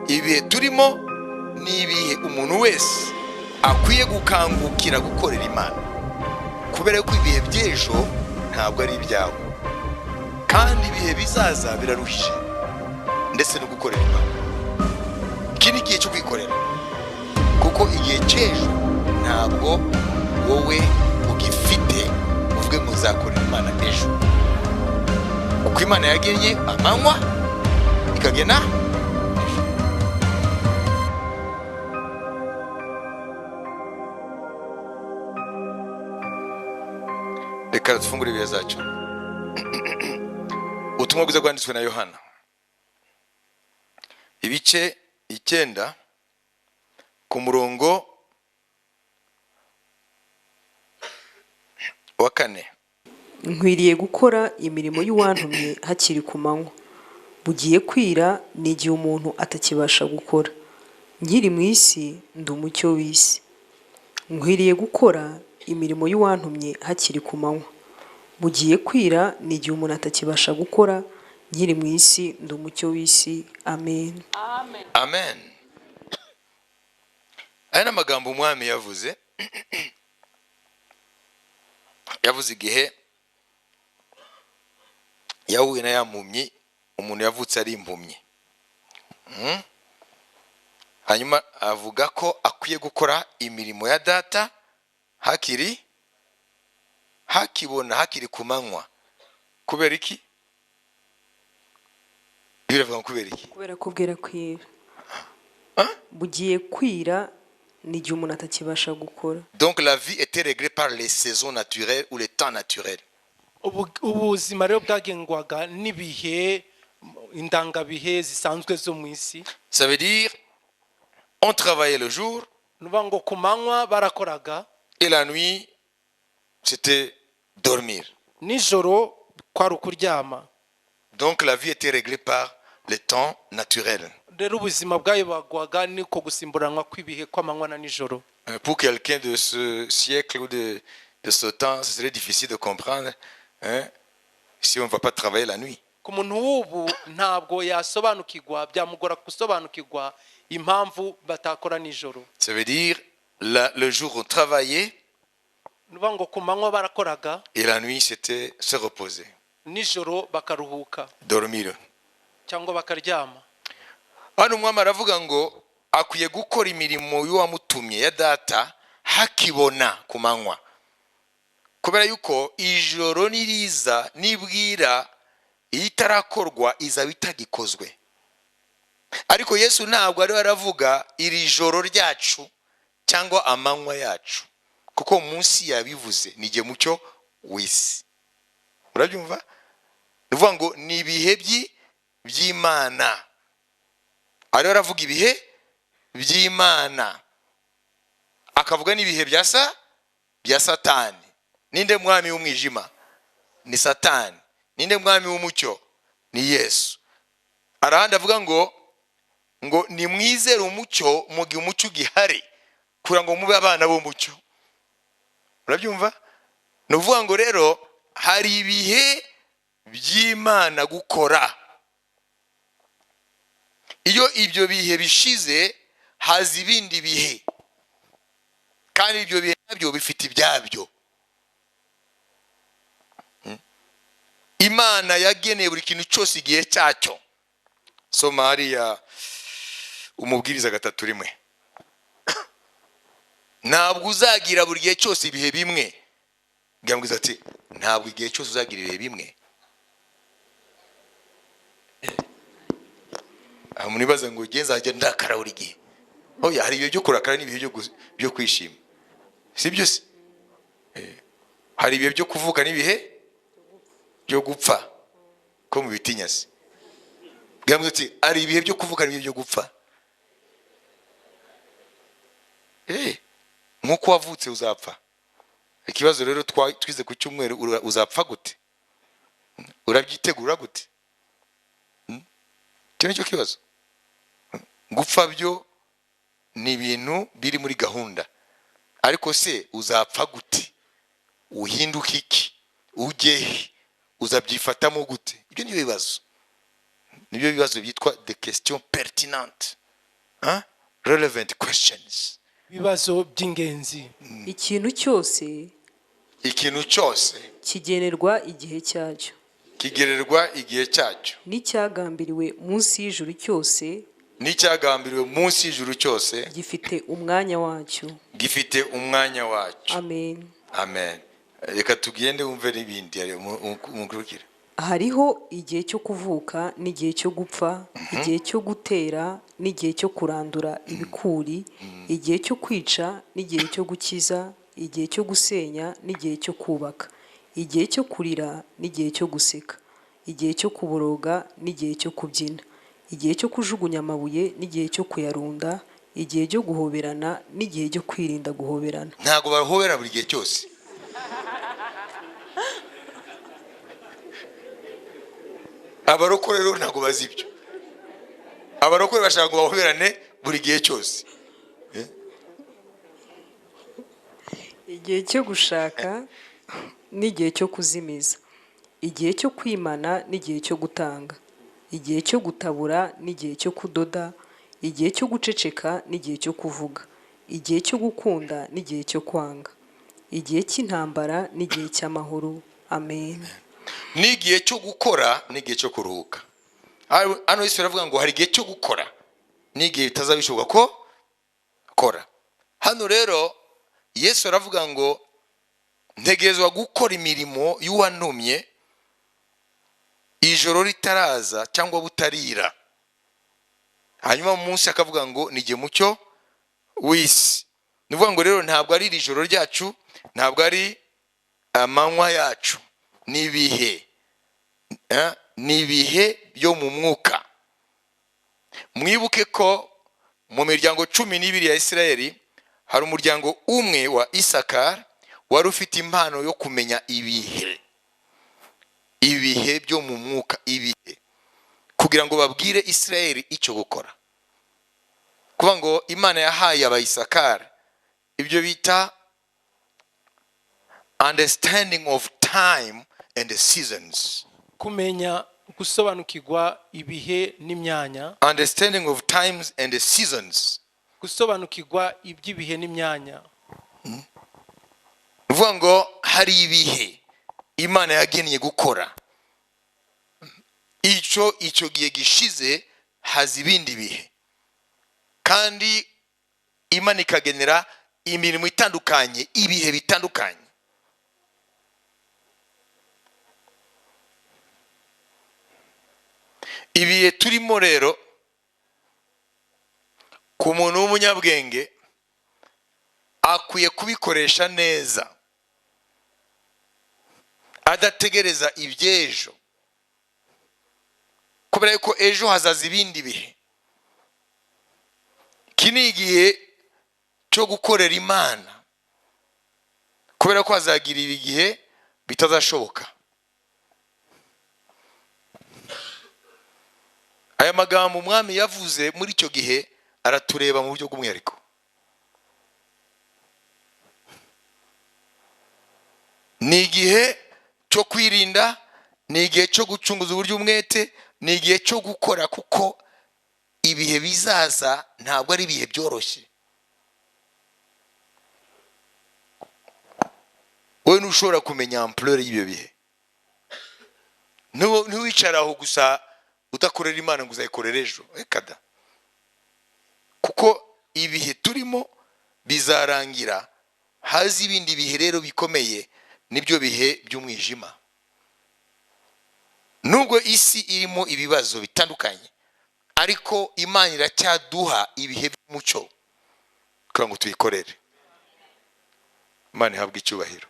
Ibihe turimo ni ibihe umuntu wese akwiye gukangukira gukorera Imana, kubera ko ibihe by'ejo ntabwo ari ibyawe, kandi ibihe bizaza biraruhije ndetse no gukorera Imana. Iki ni igihe cyo kwikorera, kuko igihe cy'ejo ntabwo wowe ugifite uvuge ngo nzakorera Imana ejo, kuko Imana yagennye amanywa ikagena ejo. Reka dufungure ibihe zacu. Ubutumwa bwiza bwanditswe na Yohana, ibice 9, ku murongo wa 4. Nkwiriye gukora imirimo y'uwantumye hakiri ku manywa. Bugiye kwira, ni igihe umuntu atakibasha gukora. Nkiri mu isi, ndi umucyo w'isi. Nkwiriye gukora imirimo y'uwantumye hakiri ku manywa. Bugiye kwira, ni igihe umuntu atakibasha gukora. Nkiri mu isi, ndi umucyo w'isi. Amen. Amen. Aya ni amagambo umwami yavuze. Yavuze igihe yahuye na ya mpumyi, umuntu yavutse ari impumyi. Hanyuma avuga ko akwiye gukora imirimo ya data hakiri, hakibona, hakiri ku manywa. Kubera iki? Biravuga ngo kubera iki? Kubera ko bwera kwira. Hein? Bugiye kwira, ni igihe umuntu atakibasha gukora. Donc la vie était réglée par les saisons naturelles ou les temps naturels. Ubuzima rero bwagengwaga n'ibihe, indangabihe zisanzwe zo mu isi. Ça veut dire, on travaillait le jour Ni ukuvuga ngo ku manywa barakoraga, et la nuit, c'était dormir. Nijoro kwari ukuryama. Donc la vie était réglée par le temps naturel. Rero ubuzima bwayobagwaga niko gusimburanwa kw'ibihe kw'amanywa na nijoro. Pour quelqu'un de ce siècle ou de ce temps, ce serait difficile de comprendre, hein, si on ne va pas travailler la nuit. Ku muntu w'ubu ntabwo yasobanukirwa, byamugora gusobanukirwa impamvu batakora nijoro. Ça veut dire, le jour on travaillait Ni ukuvuga ngo ku manywa barakoraga, et la nuit c'était se reposer, nijoro bakaruhuka, dormir. Cyangwa bakaryama. Hano umwami aravuga ngo akwiye gukora imirimo y'uwamutumye, ya data, hakibona ku manywa, kubera yuko ijoro niriza nibwira, iyo itarakorwa izaba itagikozwe. Ariko Yesu ntabwo ariwe aravuga iri joro ryacu cyangwa amanywa yacu, kuko munsi yabivuze ni igihe mucyo w'isi. Urabyumva? Ni ukuvuga ngo ni ibihe by'Imana. Ariho aravuga ibihe by'Imana, akavuga n'ibihe bya Satani. Ninde mwami w'umwijima? Ni Satani. Ninde mwami w'umucyo? Ni Yesu. Arahandi avuga ngo nimwizere umucyo mu gihe umucyo ugihari, kugira ngo mube abana b'umucyo. Urabyumva? Ni ukuvuga ngo rero hari ibihe by'Imana gukora. Iyo ibyo bihe bishize, haza ibindi bihe, kandi ibyo bihe nabyo bifite ibyabyo. Imana yageneye buri kintu cyose igihe cyacyo. Soma hariya Umubwiriza 3:1. Ntabwo uzagira buri gihe cyose ibihe bimwe. Bwambwiza ati ntabwo igihe cyose uzagira ibihe bimwe. Aha munibaza ngo ugiye nzajya ndakara buri gihe. Oya, hari ibihe byo kurakara n'ibihe byo kwishima, si byo se? Hari ibihe byo kuvuka n'ibihe byo gupfa, ko mu bitinya se. Bwambwiza ati hari ibihe byo kuvuka n'ibihe byo gupfa. Nk'uko wavutse uzapfa. Ikibazo rero twize ku cyumweru, uzapfa gute? Urabyitegura gute? Icyo nicyo kibazo. Gupfa byo ni ibintu biri muri gahunda, ariko se uzapfa gute? Uhinduka iki? Ujye he? Uzabyifatamo gute? Ibyo nibyo bibazo, nibyo bibazo byitwa des questions pertinentes. Huh? Relevant questions. Ibibazo by'ingenzi. Ikintu cyose Ikintu cyose kigenerwa igihe cyacyo, kigererwa igihe cyacyo, n'icyagambiriwe munsi y'ijuru cyose n'icyagambiriwe munsi y'ijuru cyose gifite umwanya wacyo. Gifite umwanya wacyo. Amen. Amen. Reka tugende wumve n'ibindi mukurikire. Hariho igihe cyo kuvuka n'igihe cyo gupfa, igihe cyo gutera n'igihe cyo kurandura ibikuri, igihe cyo kwica n'igihe cyo gukiza, igihe cyo gusenya n'igihe cyo kubaka, igihe cyo kurira n'igihe cyo guseka, igihe cyo kuboroga n'igihe cyo kubyina, igihe cyo kujugunya amabuye n'igihe cyo kuyarunda, igihe cyo guhoberana n'igihe cyo kwirinda guhoberana. Ntabwo bahobera buri gihe cyose. Abarokore rero ntabwo bazi ibyo. Abarokore bashaka ngo bahoberane buri gihe cyose. Igihe cyo gushaka n'igihe cyo kuzimiza, igihe cyo kwimana n'igihe cyo gutanga, igihe cyo gutabura n'igihe cyo kudoda, igihe cyo guceceka n'igihe cyo kuvuga, igihe cyo gukunda n'igihe cyo kwanga, igihe cy'intambara n'igihe cy'amahoro. Amen. N'igihe cyo gukora n'igihe cyo kuruhuka. Hano Yesu aravuga ngo hari igihe cyo gukora n'igihe bitazaba bishoboka ko kora. Hano rero Yesu aravuga ngo ntegerezwa gukora imirimo y'uwantumye ijoro ritaraza cyangwa butarira. Hanyuma mu munsi akavuga ngo ni igihe mucyo w'isi. Ni ukuvuga ngo rero ntabwo ari iri joro ryacu, ntabwo ari amanywa yacu, ni ibihe. Ni ibihe byo mu mwuka. Mwibuke ko mu miryango 12 ya Isirayeli hari umuryango umwe wa Isakari wari ufite impano yo kumenya ibihe, ibihe byo mu mwuka, ibihe, kugira ngo babwire Isirayeli icyo gukora. Kuvuga ngo Imana yahaye abayisakari ibyo bita understanding of time and the seasons. Kumenya gusobanukirwa ibihe n'imyanya. Understanding of times and the seasons. Gusobanukirwa iby'ibihe n'imyanya. Uvuga ngo hari ibihe Imana yagennye gukora, icyo gihe gishize haza ibindi bihe, kandi Imana ikagenera imirimo itandukanye ibihe bitandukanye. Ibihe turimo rero ku muntu w'umunyabwenge akwiye kubikoresha neza, adategereza iby'ejo, kubera yuko ejo hazaza ibindi bihe. Iki ni igihe cyo gukorera Imana, kubera ko hazagira ibigihe bitazashoboka. Aya magambo umwami yavuze muri icyo gihe aratureba mu buryo bw'umwihariko. Ni igihe cyo kwirinda, ni igihe cyo gucunguza uburyo umwete, ni igihe cyo gukora, kuko ibihe bizaza ntabwo ari ibihe byoroshye. Wowe ntushobora kumenya ampleur y'ibyo bihe. Ntiwicara aho gusa udakorera Imana ngo uzayikorere ejo. Reka da. Kuko ibihe turimo bizarangira, haza ibindi bihe rero bikomeye, nibyo bihe by'umwijima. Nubwo isi irimo ibibazo bitandukanye, ariko Imana iracyaduha ibihe by'umucyo kugira ngo tuyikorere. Imana ihabwe icyubahiro.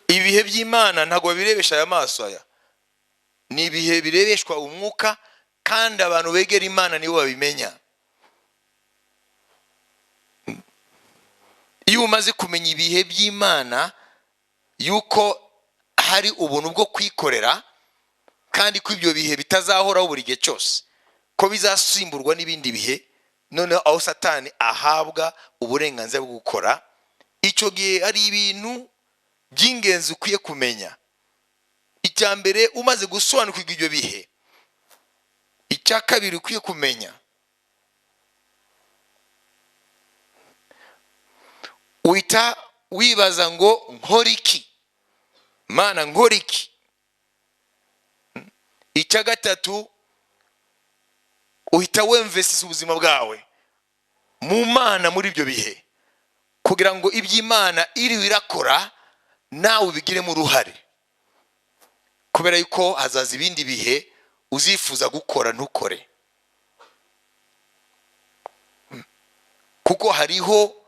Ibihe by'Imana ntabwo babirebesha aya maso aya, ni ibihe birebeshwa umwuka, kandi abantu begera Imana nibo babimenya. Iyo umaze kumenya ibihe by'Imana, yuko hari ubuntu bwo kwikorera, kandi ko ibyo bihe bitazahoraho buri gihe cyose, ko bizasimburwa n'ibindi bihe, noneho aho Satani ahabwa uburenganzira bwo gukora, icyo gihe hari ibintu by'ingenzi ukwiye kumenya. Icya mbere, umaze gusobanukirwa ibyo bihe, Icya kabiri ukwiye kumenya, uhita wibaza ngo nkora iki? Mana, nkora iki? Icya gatatu, uhita wemvesisa ubuzima bwawe mu Mana muri ibyo bihe, kugira ngo iby'Imana iriwe irakora nawe ubigiremo uruhare, kubera yuko hazaza ibindi bihe uzifuza gukora ntukore, kuko hariho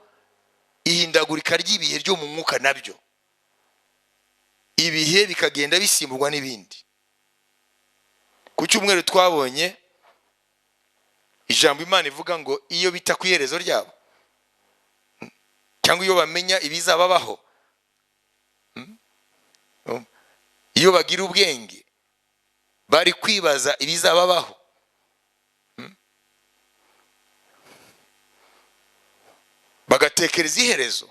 ihindagurika ry'ibihe ryo mu mwuka, nabyo ibihe bikagenda bisimburwa n'ibindi. Ku cyumweru twabonye ijambo Imana ivuga ngo iyo bita ku iherezo ryabo, cyangwa iyo bamenya ibizababaho, iyo bagira ubwenge bari kwibaza ibizababaho. Bagatekereza iherezo.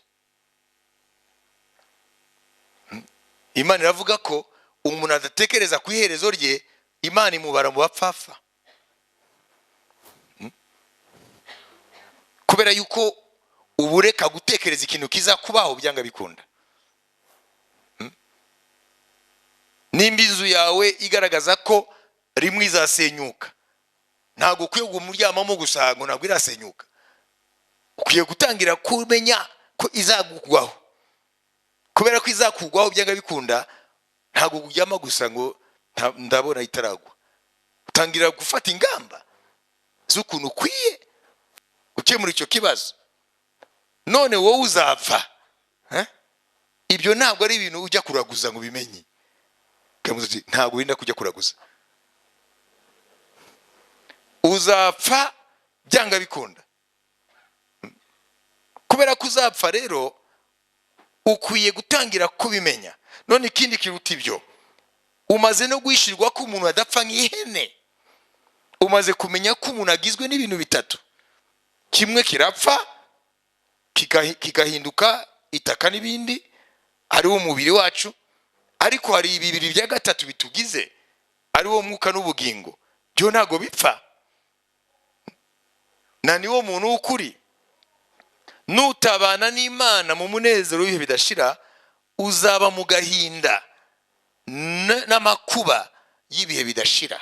Imana iravuga ko umuntu adatekereza ku iherezo rye, Imana imubara mu bapfapfa, kubera yuko ubureka gutekereza ikintu kizakubaho byanga bikunda. Nimba inzu yawe igaragaza ko rimwe izasenyuka, ntabwo ukwiye kumuryamamo gusa ngo ntabwo irasenyuka. Ukwiye gutangira kumenya ko izagugwaho, kubera ko izakugwaho byanga bikunda. Ntabwo uryama gusa ngo ndabona itaragwa. Utangira gufata ingamba z'ukuntu ukwiye gukemura icyo kibazo. None wowe uzapfa, ibyo ntabwo ari ibintu ujya kuraguza ngo ubimenye. Ntabwo wenda kujya kuraguza, uzapfa byanga bikunda. Kubera ko uzapfa rero, ukwiye gutangira kubimenya. None ikindi kiruta ibyo, umaze no guhishirirwa ko umuntu adapfa nk'ihene. Umaze kumenya ko umuntu agizwe n'ibintu bitatu: kimwe kirapfa kigahinduka itaka n'ibindi, ari wo mubiri wacu, ariko hari bibiri bya gatatu bitugize, ari wo mwuka n'ubugingo, byo ntabwo bipfa, na niwo muntu w'ukuri. Nutabana n'Imana mu munezero w'ibihe bidashira, uzaba mu gahinda n'amakuba y'ibihe bidashira.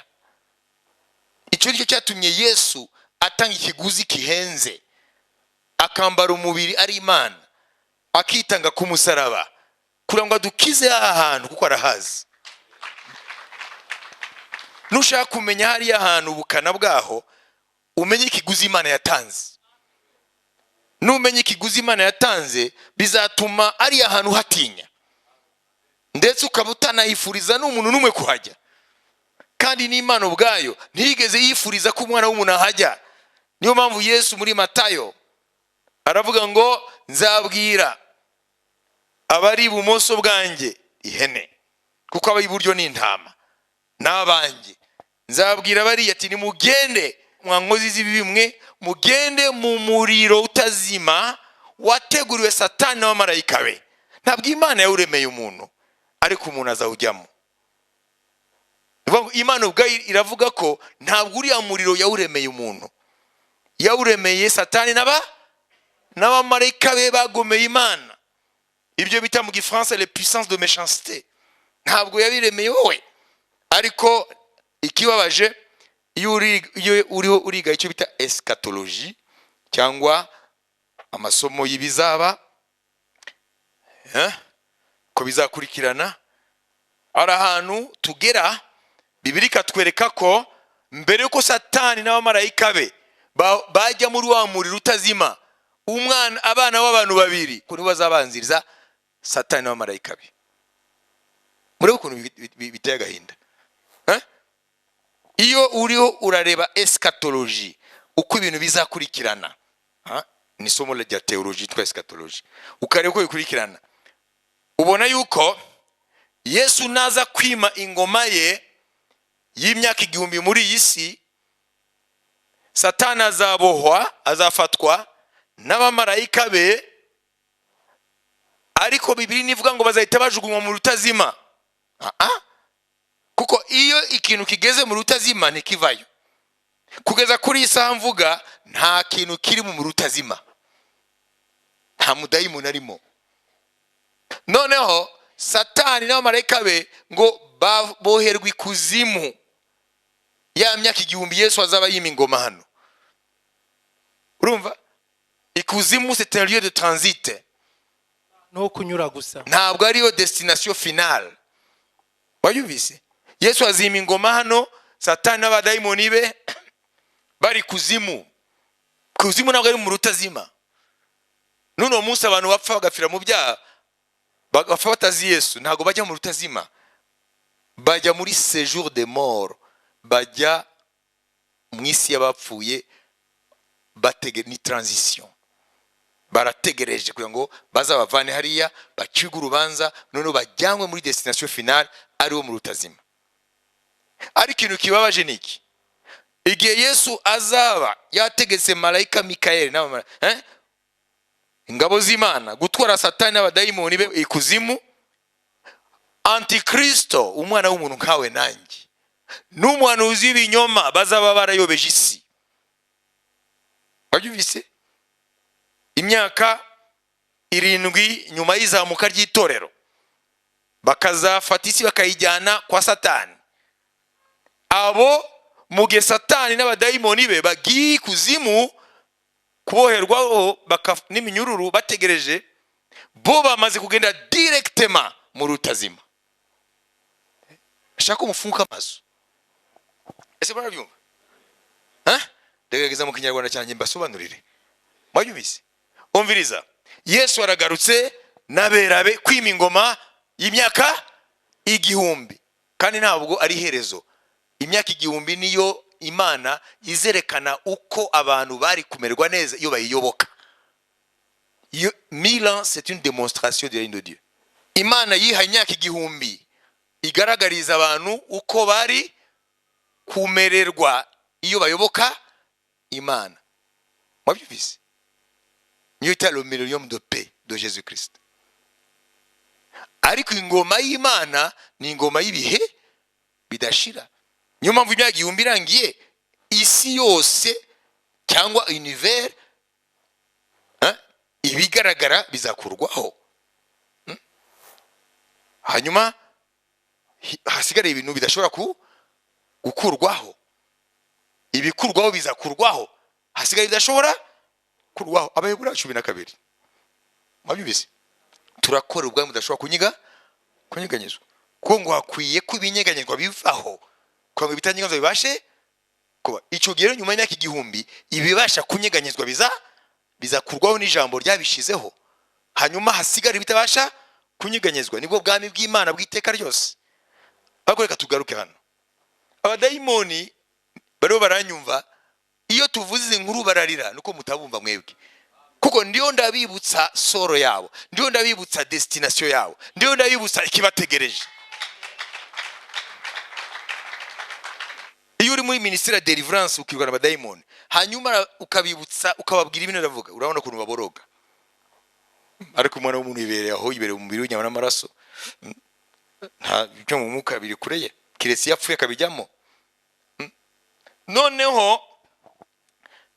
Icyo nicyo cyatumye Yesu atanga ikiguzi kihenze, akambara umubiri ari Imana, akitanga ku musaraba kugira ngo adukize aha hantu, kuko arahazi. Nushaka kumenya hariya hantu ubukana bwaho, umenye ikiguzi Imana yatanze. Numenya ikiguzi Imana yatanze, bizatuma ariya hantu hatinya, ndetse ukaba utanayifuriza n'umuntu n'umwe kuhajya. Kandi n'Imana ubwayo ntiyigeze yifuriza ko umwana w'umuntu ahajya. Niyo mpamvu Yesu muri Matayo aravuga ngo nzabwira abari ibumoso bwanjye, ihene, kuko abari iburyo ni intama n'abanjye, nzabwira bariya ati: "Nimugende mwa nkozi z'ibibi mwe, mugende mu muriro utazima wateguriwe Satani n'abamarayika be." Ntabwo Imana yawuremeye umuntu, ariko umuntu azawujyamo. Imana ubwayo iravuga ko ntabwo uriya muriro yawuremeye umuntu, yawuremeye Satani n'abamarayika be bagomeye Imana, ibyo bita mu Gifaransa les puissances de méchanceté. Ntabwo yabiremeye wowe. Ariko ikibabaje, iyo uriho uriga icyo bita eschatologie, cyangwa amasomo y'ibizaba, ko bizakurikirana, hari ahantu tugera Bibiliya ikatwereka ko mbere y'uko Satani n'abamarayika be bajya muri wa muriro utazima, umwana, abana b'abantu babiri ko nibo bazabanziriza Satani n'abamarayika be. Murebe ukuntu biteye agahinda. Iyo uriho urareba eschatologie, uko ibintu bizakurikirana, ni isomo rya théologie yitwa eschatologie, ukareba uko bikurikirana, ubona yuko Yesu naza kwima ingoma ye y'imyaka 1000 muri iyi si, Satani azabohwa, azafatwa n'abamarayika be, ariko Bibiliya ntivuga ngo bazahita bajugunywa mu rutazima. Kuko iyo ikintu kigeze mu rutazima ntikivayo. Kugeza kuri iyi saha mvuga, nta kintu kiri mu muriro utazima, nta mudayimoni arimo. Noneho Satani n'abamarayika be ngo baboherwa ikuzimu ya myaka 1000 Yesu azaba yima ingoma hano. Urumva, ikuzimu, c'est un lieu de transit. No kunyura gusa. Ntabwo ariyo destination finale. Wayumvise? Yesu azima ingoma hano, Satani n'abadayimoni be bari kuzimu. Kuzimu ntabwo ari mu rutazima. N'uno munsi abantu bapfa bagapfira mu byaha, bapfa batazi Yesu, ntabwo bajya mu rutazima, bajya muri séjour de mort, bajya mu isi y'abapfuye. Batege ni transition, barategereje kugira ngo bazabavane hariya, bacibwe urubanza, noneho bajyanwe muri destination finale, ariwo mu rutazima. Ariko ikintu kibabaje ni iki: igihe Yesu azaba yategetse marayika Mikayeli ingabo z'Imana gutwara Satani n'abadayimoni be ikuzimu, Antikristo, umwana w'umuntu nkawe nanjye, n'umuhanuzi w'ibinyoma bazaba barayobeje isi, wabyumvise, imyaka 7 nyuma y'izamuka ry'itorero, bakazafata isi bakayijyana kwa Satani. Abo mu gihe Satani n'abadayimoni be bagiye ikuzimu kuboherwaho n'iminyururu bategereje, bo bamaze kugenda directement mu rutazima. Ashaka umufunguka amaso. Ese murabyumva? Ndagerageza mu Kinyarwanda cyanjye mbasobanurire. Mwabyumvise? Umviriza, Yesu aragarutse n'abera be kwima ingoma y'imyaka 1000, kandi ntabwo ari iherezo. Imyaka 1000 niyo Imana izerekana uko abantu bari kumererwa neza iyo bayiyoboka. 1000 ans, c'est une démonstration de règne de Dieu. Imana yihaye imyaka 1000 igaragariza abantu uko bari kumererwa iyo bayoboka Imana. Mwabyumvise? Niyo ita le millénium de paix de Jésus Christ. Ariko ingoma y'Imana ni ingoma y'ibihe bidashira. Niyo mpamvu imyaka 1000 irangiye, isi yose cyangwa univers, hein, ibigaragara bizakurwaho. Hanyuma hasigare ibintu bidashobora gukurwaho. Ibikurwaho bizakurwaho, hasigaye bidashobora kurwaho. Abaheburayo 12. Mwabyumvise? Turakora ubwami budashobora kunyeganyezwa, kuko ngo hakwiye ko ibinyeganyezwa bivaho kugira ngo ibitanyeganyezwa bibashe kuba. Icyo gihe rero, nyuma y'imyaka 1000, ibibasha kunyeganyezwa bizakurwaho n'ijambo ryabishizeho, hanyuma hasigara ibitabasha kunyeganyezwa, nibwo bwami bw'Imana bw'iteka ryose. Ariko reka tugaruke hano. Abadayimoni bariho baranyumva. Iyo tuvuze izi nkuru bararira, nuko mutabumva mwebwe, kuko ndiyo ndabibutsa sort yabo, ndiyo ndabibutsa destination yabo, ndiyo ndabibutsa ikibategereje. Iyo uri muri minisiteri ya deliverance, ukirwana abadayimoni, hanyuma ukabibutsa, ukababwira ibintu ndavuga, urabona ukuntu baboroga. Ariko umwana w'umuntu yibereye aho, yibereye mu mubiri w'inyama n'amaraso, nta byo mu mwuka biri kure ye, keretse iyo apfuye akabijyamo. Noneho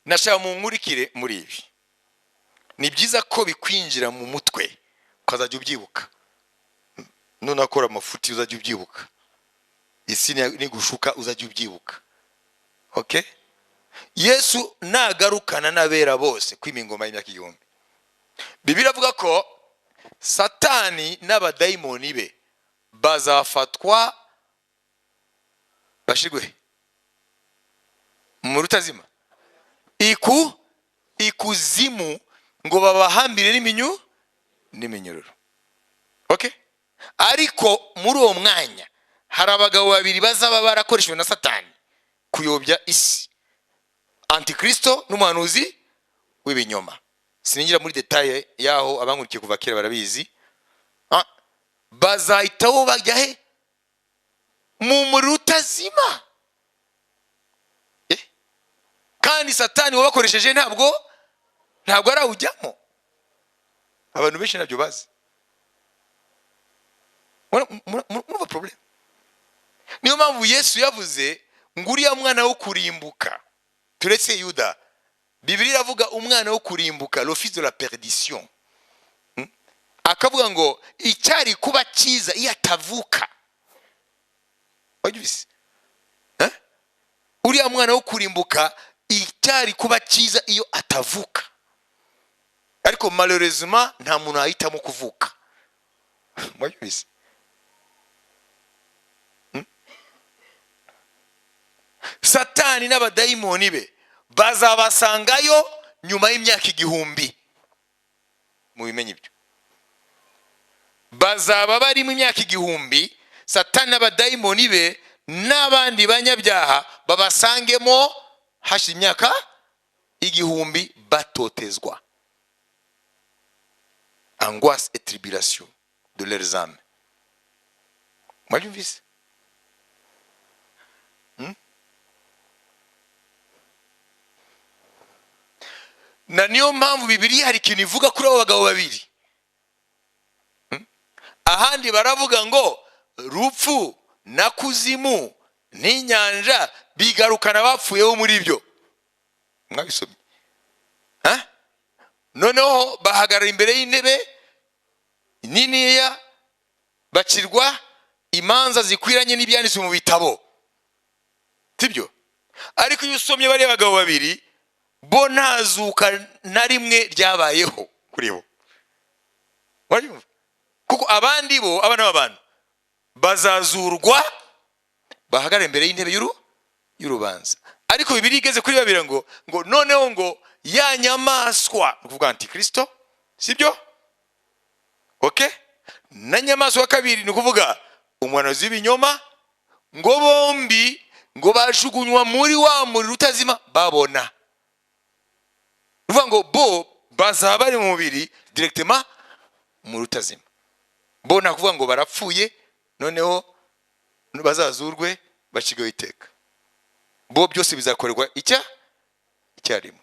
nashaka mu nkurikire muri ibi. Ni byiza ko bikwinjira mu mutwe, ukazajya ubyibuka. Nunakora amafuti uzajya ubyibuka, isi nigushuka uzajya ubyibuka. Okay, Yesu nagarukana n'abera bose kwima ingoma y'imyaka 1000, Bibiliya avuga ko Satani n'abadayimoni be bazafatwa bashirwe mu rutazima, ikuzimu, ngo babahambire n'iminyururu. Okay, ariko muri uwo mwanya hari abagabo babiri bazaba barakoreshejwe na Satani kuyobya isi, Antikristo n'umuhanuzi w'ibinyoma. Sininjira muri détails yaho, abankurikiye kuva kera barabizi. Bazahitaho bajya he? Mu muriro utazima. Kandi Satani wabakoresheje ntabwo arawujyamo. Abantu benshi ntabyo bazi. Murumva problème? Niyo mpamvu Yesu yavuze ngo uriya mwana wo kurimbuka. Turetse Yuda, Bibiliya iravuga umwana wo kurimbuka, le fils de la perdition. Akavuga ngo icyari kuba cyiza iyo atavuka. Wabyumvise? Eh? Uriya mwana wo kurimbuka, icyari kuba cyiza iyo atavuka. Ariko malheureusement nta muntu ahitamo kuvuka. Mwabyumvise? Satani n'abadayimoni be bazabasangayo nyuma y'imyaka 1000. Mubimenye ibyo, bazaba barimo imyaka 1000. Satani n'abadayimoni be n'abandi banyabyaha babasangemo hashize imyaka 1000, batotezwa, angoisse et tribulation de leurs âmes. Mwabyumvise? Na niyo mpamvu Bibiliya hari ikintu ivuga kuri abo bagabo babiri. Ahandi baravuga ngo rupfu na kuzimu n'inyanja bigarukana bapfuyeho muri byo. Mwabisomye? Ha? Noneho bahagarara imbere y'intebe niniya, bacirwa imanza zikwiranye n'ibyanditswe mu bitabo, sibyo? Ariko iyo usomye bariya bagabo babiri, bo nta zuka na rimwe ryabayeho kuri bo. Murabyumva? Kuko abandi bo, abana b'abantu bazazurwa, bahagarara imbere y'intebe y'urubanza. Ariko Bibiliya igeze kuri babiri ngo noneho ngo ya nyamaswa, ni ukuvuga antikristo, sibyo? Okay, na nyamaswa ya kabiri, ni ukuvuga umuhanuzi w'ibinyoma, ngo bombi ngo bajugunywa muri wa muriro utazima babona. Ni ukuvuga ngo bo bazaba bari mu mubiri directement mu utazima. Bo nta kuvuga ngo barapfuye noneho bazazurwe bacirweho iteka. Bo byose bizakorerwa icyarimwe.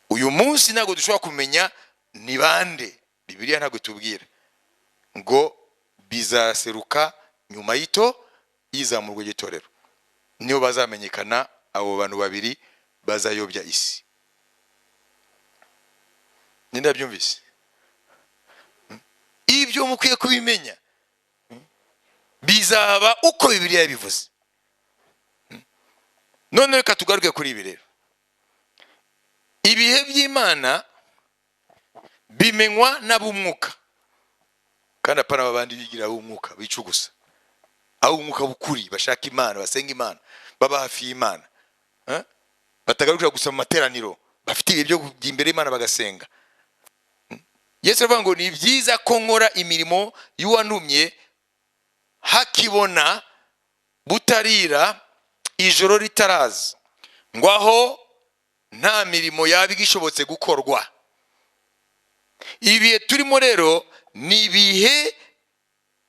Uyu munsi ntabwo dushobora kumenya ni bande. Bibiliya ntabwo itubwira, ngo bizaseruka nyuma y'ito y'izamurwa ry'itorero, nibo bazamenyekana, abo bantu babiri bazayobya isi. Ninde yabyumvise? Ibyo mukwiye kubimenya, bizaba uko Bibiliya yabivuze. None reka tugaruke kuri ibi rero. Ibihe by'Imana bimenywa n'ab'umwuka, kandi apana abandi bigira ab'umwuka bica gusa, ab'umwuka b'ukuri, bashaka Imana, basenga Imana, baba hafi y'Imana, batagarukira gusa mu materaniro, bafite ibihe byo kujya imbere y'Imana bagasenga. Yesu aravuga ngo ni byiza ko nkora imirimo y'uwantumye hakibona, butarira, ijoro ritaraza, ngo aho nta mirimo yaba igishobotse gukorwa. Ibihe turimo rero ni ibihe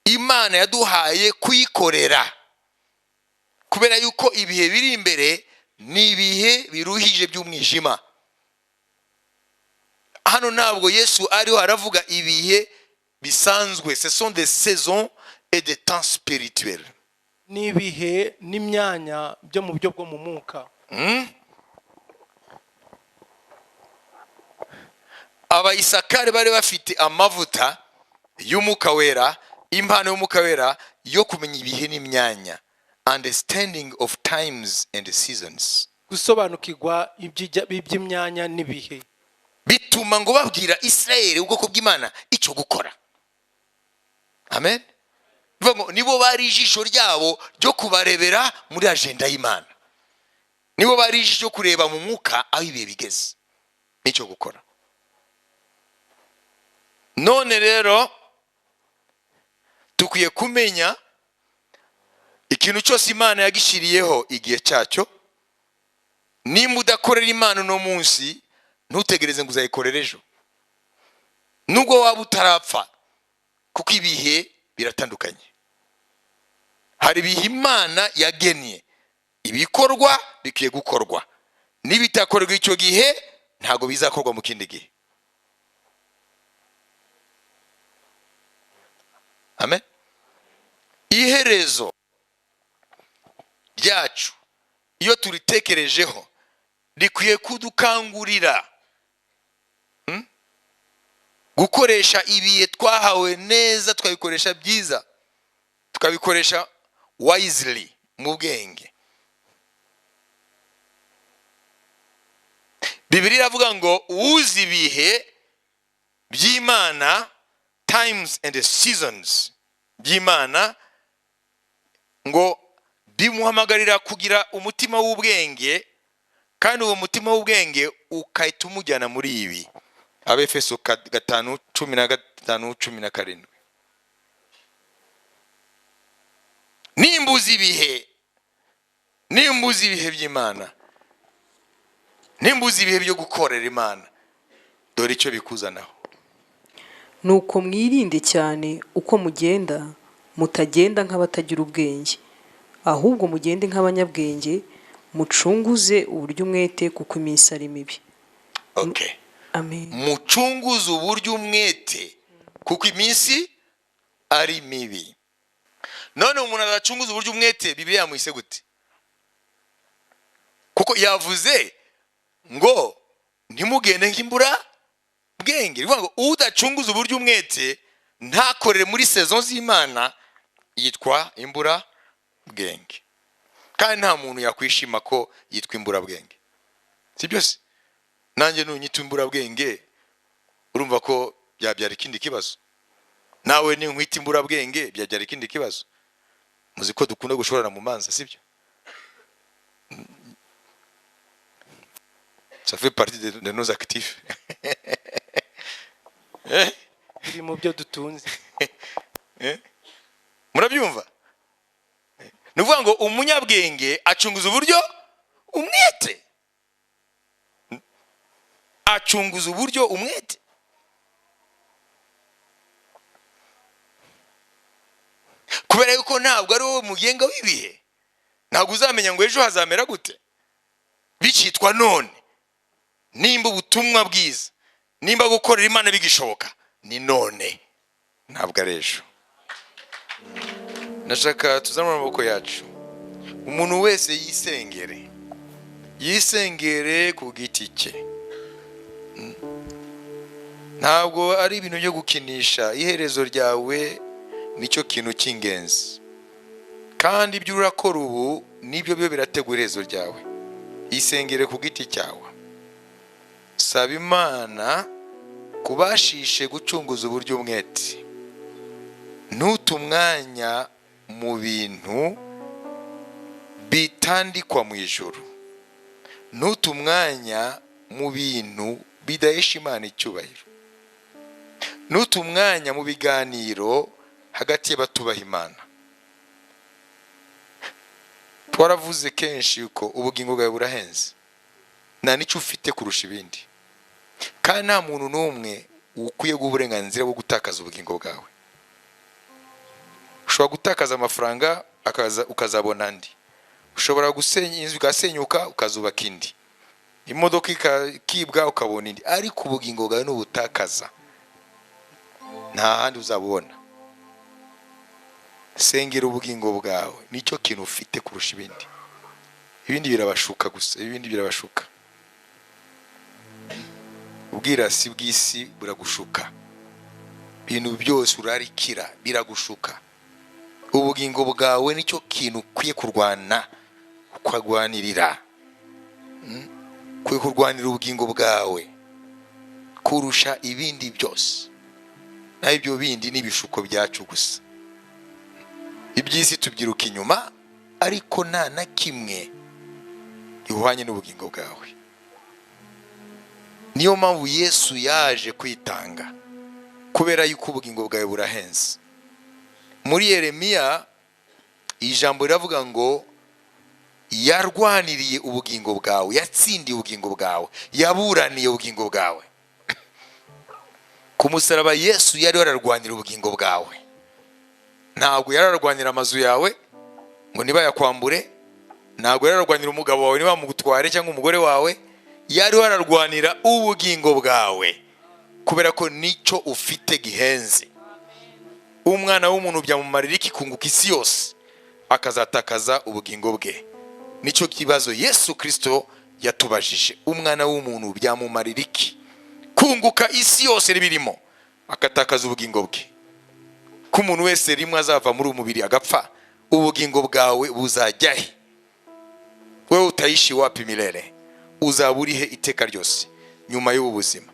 Imana yaduhaye kuyikorera, kubera yuko ibihe biri imbere ni ibihe biruhije by'umwijima. Hano ntabwo Yesu ariho aravuga ibihe bisanzwe, ce sont des saisons et des temps spirituels. Ni ibihe n'imyanya byo mu buryo bwo mu mwuka. Abayisakari bari bafite amavuta y'Umwuka Wera, impano y'Umwuka Wera yo kumenya ibihe n'imyanya, understanding of times and seasons. Gusobanukirwa iby'imyanya n'ibihe. Bituma ngo babwira Israel, ubwoko bw'Imana, icyo gukora. Amen. Bivuga ngo nibo bari ijisho ryabo ryo kubarebera muri agenda y'Imana, nibo bari ijisho ryo kureba mu mwuka aho ibihe bigeze n'icyo gukora. None rero dukwiye kumenya ikintu cyose Imana yagishyiriyeho igihe cyacyo. Nimba udakorera Imana uno munsi, ntutegereze ngo uzayikorere ejo, nubwo waba utarapfa, kuko ibihe biratandukanye. Hari ibihe Imana yagennye, ibikorwa bikwiye gukorwa, n'ibitakorerwa icyo gihe ntabwo bizakorwa mu kindi gihe. Amen. Iherezo rya ryacu, iyo turitekerejeho, rikwiye kudukangurira gukoresha ibihe twahawe neza, tukabikoresha byiza, tukabikoresha wisely, mu bwenge. Bibiliya iravuga ngo uzi ibihe by'Imana, times and seasons by'Imana, ngo bimuhamagarira kugira umutima w'ubwenge, kandi uwo mutima w'ubwenge ukahita umujyana muri ibi. Abefeso 5:15-17. Nimbuza ibihe, nimbuza ibihe by'Imana, nimbuza ibihe byo gukorera Imana, dore icyo bikuzanaho. Nuko mwirinde cyane uko mugenda, mutagenda nk'abatagira ubwenge, ahubwo mugende nk'abanyabwenge, mucunguze uburyo umwete, kuko iminsi ari mibi. Okay. Amen. Mucunguze uburyo umwete, kuko iminsi ari mibi. None umuntu adacunguza uburyo umwete, Bibiliya yamuhise gute? Kuko yavuze ngo ntimugende nk'imbura bwenge. Bivuga ngo udacunguza uburyo umwete, ntakorere muri saison z'Imana, yitwa imbura bwenge. Kandi nta muntu yakwishima ko yitwa imburabwenge, si byose? Nanjye nunyita imburabwenge, urumva ko byabyara ikindi kibazo. Nawe ninkwita imburabwenge, byabyara ikindi kibazo. Muzi ko dukunda gushorana mu manza, sibyo? Ça fait partie de nos actifs. Biri mu byo dutunze. Murabyumva? Ni ukuvuga ngo umunyabwenge acunguza uburyo umwete, acunguza uburyo umwete. Kubera yuko ntabwo ari wowe mugenga w'ibihe, ntabwo uzamenya ngo ejo hazamera gute. Bikitwa none, nimba ubutumwa bwiza, nimba gukorera Imana bigishoboka, ni none, ntabwo ari ejo. Nashaka tuzamure amaboko yacu, umuntu wese yisengere, yisengere ku giti cye. Ntabwo ari ibintu byo gukinisha. Iherezo ryawe nicyo kintu cy'ingenzi, kandi ibyo urakora ubu nibyo byo birategura iherezo ryawe. Isengere ku giti cyawe, saba Imana kubashishe gucunguza uburyo umwete, ntute umwanya mu bintu bitandikwa mu ijuru, ntute umwanya mu bintu bidahesha Imana icyubahiro, ntute umwanya mu biganiro hagati y'abatubaha Imana. Twaravuze kenshi ko ubugingo bwawe burahenze, nta n'icyo ufite kurusha ibindi, kandi nta muntu n'umwe ukwiye guha uburenganzira bwo gutakaza ubugingo bwawe. Ushobora gutakaza amafaranga ukazabona andi, ushobora gusenya inzu igasenyuka ukazubaka indi, imodoka ikibwa ukabona indi, ariko ubugingo bwawe nubutakaza nta handi uzabubona. Sengera ubugingo bwawe, nicyo kintu ufite kurusha ibindi. Ibindi birabashuka gusa, ibindi birabashuka. Ubwirasi bw'isi buragushuka, ibintu byose urarikira biragushuka. Ubugingo bwawe nicyo kintu ukwiye kurwana, ukarwanirira. Ukwiye kurwanira ubugingo bwawe kurusha ibindi byose. Naho ibyo bindi ni ibishuko byacu gusa. Iby'isi tubyiruka inyuma, ariko nta na kimwe gihwanye n'ubugingo bwawe. Niyo mpamvu Yesu yaje kwitanga, kubera yuko ubugingo bwawe burahenze. Muri Yeremiya ijambo riravuga ngo yarwaniriye ubugingo bwawe, yatsindiye ubugingo bwawe, yaburaniye ubugingo bwawe. Ku musaraba Yesu yari yararwanira ubugingo bwawe. Ntabwo yararwanira amazu yawe ngo nibayakwambure, ntabwo yararwanira umugabo wawe nibamugutware cyangwa umugore wawe, yari yararwanira ubugingo bwawe, kubera ko nicyo ufite gihenze. Umwana w'umuntu byamumarira iki kunguka isi yose akazatakaza ubugingo bwe? Nicyo kibazo Yesu Kirisito yatubajije: umwana w'umuntu byamumarira iki kunguka isi yose n'ibirimo, agatakaza ubugingo bwe? Ko umuntu wese rimwe azava muri uyu mubiri agapfa, ubugingo bwawe buzajya he? Wewe utaishi wapi milele? Uzaba urihe iteka ryose nyuma y'ubu buzima?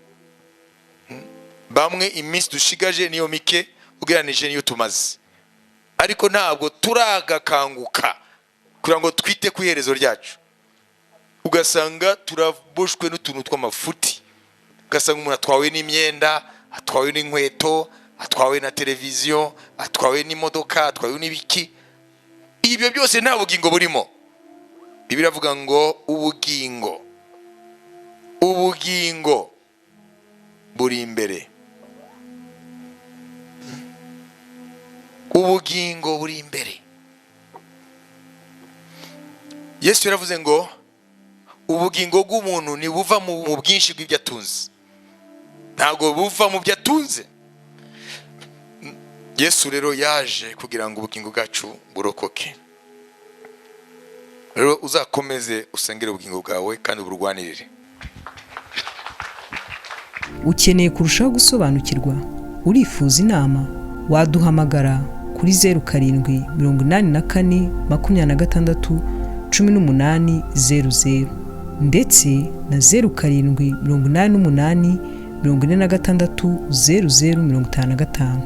Bamwe iminsi dushigaje niyo mike ugereranije n'iyo tumaze, ariko ntabwo turagakanguka kugira ngo twite ku iherezo ryacu. Ugasanga turaboshwe n'utuntu tw'amafuti, ugasanga umuntu atwawe n'imyenda, atwawe n'inkweto, atwawe na televiziyo, atwawe n'imodoka, atwawe n'ibiki. Ibyo byose nta bugingo burimo. Bibiliya iravuga ngo ubugingo buri imbere, ubugingo buri imbere. Yesu yaravuze ngo ubugingo bw'umuntu ntibuva mu bwinshi bw'ibyo atunze, ntabwo buva mu byo atunze. Yesu rero yaje kugira ngo ubugingo bwacu burokoke. Rero uzakomeze usengere ubugingo bwawe kandi uburwanirire. Ukeneye kurushaho gusobanukirwa? Urifuza inama? Waduhamagara kuri 0784 26 18 00 ndetse na 0788 46 00 55,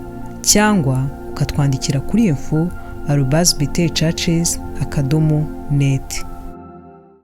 cyangwa ukatwandikira kuri info@btchurches.net.